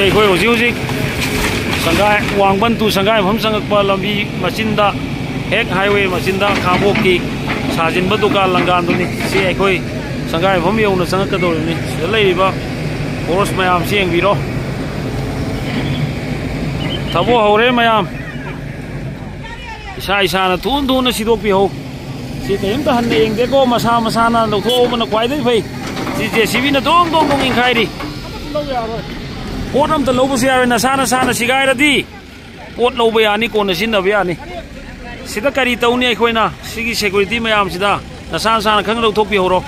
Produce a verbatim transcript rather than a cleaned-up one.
ꯑꯩꯈꯣꯏ ꯍꯧꯖꯤꯛ ꯍꯧꯖꯤꯛ ꯁꯪꯒꯥꯏ, ꯋꯥꯡꯕꯟ ꯇꯨ ꯁꯪꯒꯥꯏ ꯃꯐꯝ ꯆꯪꯉꯛꯄ ꯂꯝꯕꯤ ꯃꯆꯤꯟꯗ, ꯍꯦꯛ ꯍꯥꯏꯋꯦ ꯃꯆꯤꯟꯗ ꯈꯥꯡꯕꯣꯛꯀꯤ ꯁꯥꯖꯤꯟꯕ ꯗꯨꯀꯥꯟ ꯂꯪꯒꯥꯟꯗꯨꯅꯤ꯫ ꯁꯤ ꯑꯩꯈꯣꯏ ꯁꯪꯒꯥꯏ ꯃꯐꯝ ꯌꯧꯅ ꯆꯪꯉꯛꯀꯗꯧꯔꯤꯕꯅꯤ꯫ ꯁꯤꯗ ꯂꯩꯔꯤꯕ ꯍꯣꯔꯁ ꯃꯌꯥꯝꯁꯤ ꯌꯦꯡꯕꯤꯔꯣ꯫ ꯊꯕꯛ ꯍꯧꯔꯦ ꯃꯌꯥꯝ꯫ ꯏꯁꯥ ꯏꯁꯥꯅ ꯊꯨꯅ ꯊꯨꯅ ꯁꯤꯗꯣꯛꯄꯤꯍꯧ꯫ ꯁꯤ ꯀꯔꯤꯝꯇ ꯍꯟꯅ ꯌꯦꯡꯗꯦꯀꯣ, ꯃꯁꯥ ꯃꯁꯥꯅ ꯂꯧꯊꯣꯛꯍꯧꯕꯅ ꯈ꯭ꯋꯥꯏꯗꯒꯤ ꯐꯩ꯫ ꯁꯤ ꯖꯦ ꯁꯤ ꯕꯤꯅ ꯗꯣꯡ ꯗꯣꯡ ꯗꯣꯡ ꯏꯟꯈꯥꯏꯔꯤ꯫ ꯄꯣꯠ ꯑꯝꯇ ꯂꯧꯕꯁꯨ ꯌꯥꯔꯣꯏ, ꯅꯁꯥ ꯅꯁꯥꯅ ꯁꯤꯒꯥꯏꯔꯗꯤ꯫ ꯄꯣꯠ ꯂꯧꯕ ꯌꯥꯅꯤ, ꯀꯣꯟꯅ ꯁꯤꯖꯤꯟꯅꯕ ꯌꯥꯅꯤ꯫ ꯁꯤꯗ ꯀꯔꯤ ꯇꯧꯅꯤ ꯑꯩꯈꯣꯏꯅ? ꯁꯤꯒꯤ ꯁꯦꯀ꯭ꯌꯨꯔꯤꯇꯤ ꯃꯌꯥꯝꯁꯤꯗ ꯅꯁꯥ ꯅꯁꯥꯅ ꯈꯪ ꯂꯧꯊꯣꯛꯄꯤꯍꯧꯔꯣ꯫